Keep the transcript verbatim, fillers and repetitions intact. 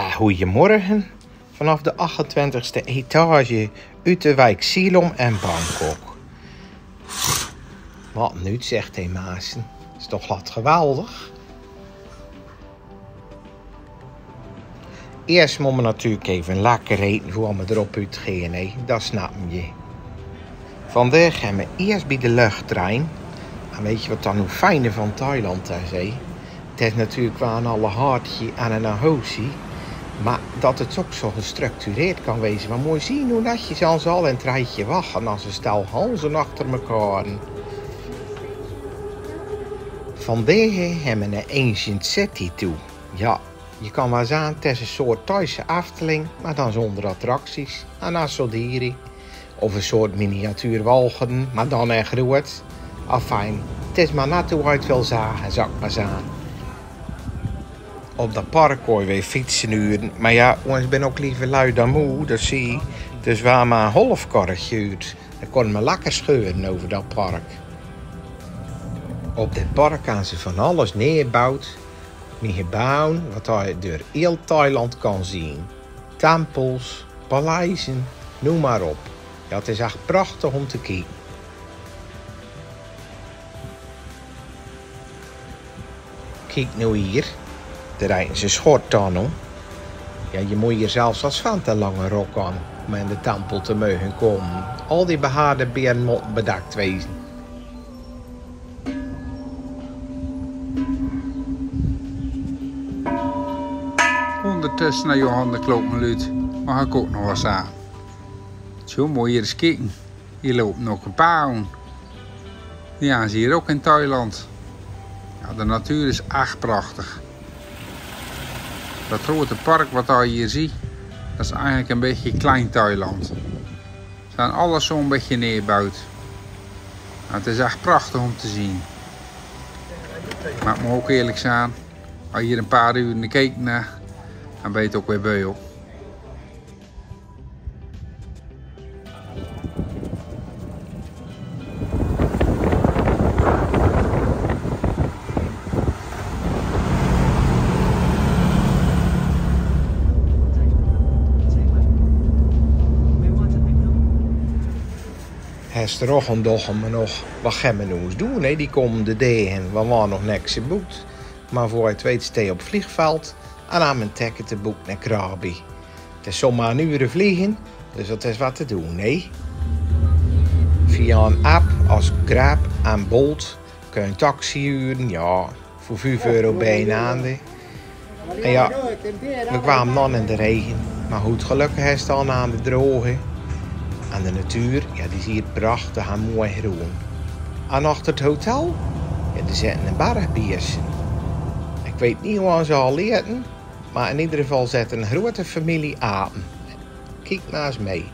Ah, goeiemorgen vanaf de achtentwintigste etage uit de wijk Silom in Bangkok. Wat een uitzicht, hè, Maassen. Is toch glad geweldig? Eerst mote me natuurlijk even lekker ete veur me d'rop oetgaon, hè. Dat snappe ge. Vandaag gaon me eerst bie de luchttrein. En weet ge wat dan 't fijne van Thailand is, hè? 't Is natuurlijk waal een allegaartje en een ahosi, maar dat 't toch zo gestructureerd kan wezen. Maar moot ge zien hoe netjes ze allemaol in 't rijtje wachte als een stel ganzen achter mekaar. Vandaag gaon me nao Ancient City toe. Ja, ge kan waal zeen, 't is een soort Thaise Efteling, maar dan zonder attracties. En Asodiri. Of een soort miniatuur Walcheren, maar dan in groot. Afijn, 't is maar net hoe ge 't wilt zage, zal ik maar zage. Op dat park kónne we fietse hure, maar ja, ons bin ok liever lui dan moe, dat zie ge. Dus we gaon maar een half karretje hure. Dan kónne we lekker scheure over dat park. Op dit park gaon ze van alles neerboewe. Mit geboewe wat ge door heel Thailand kan zien. Tempels, paleizen, noem maar op. Ja, 't is echt prachtig om te kieke. Kiek noe hier. Dao rijde ze schort aan, hè. Ja, ge moot hier zelfs als vent een lange rok aan om in de tempel te moge kómme. Al die behaarde bene mote bedekt wezen. Ondertösse, nao Johan de Klokkenluut, maag ik ok nog waal zage. Zo, moot ge ens kieke. Hier loupe nog een paar rond. Die gaon ze hier ok in Thailand. Ja, de natuur is echt prachtig. Dat grote park wat ge hier zeet, dat is eigenlijk een bietje klein Thailand. Ze gaon alles zo'n bietje neerboewe. Maar 't is echt prachtig om te zien. Maar ik moot ok eerlijk zage, als ge hier een paar ure kiekt, dan bin ge 't ok weer beu, hè. Gisterochtend dochte we nog, wat gaon we noe ens doon, hè, die kómmende daag? We hadde nog niks geboekt. Maar veur 't wèts steit ge op 't vleegveld en gaon we een ticket boeke nao Krabi. 't Is zomaar een ure vliege, dus dat is wat te doen, hè. Via een app als Grab en Bolt kónne we een taxi hure, ja, veur vief euro per maond. En ja, we kwame dan in de regen, maar good, gelökkig is 't dan aan de droge. En de natuur, ja, die is hier prachtig en mooi groen. En achter 't hotel, ja, dao zitte een berg bierse. Ik wèt neet wat ze al aete, maar in eder geval zit een grote familie ape. Kiek maar ens mei.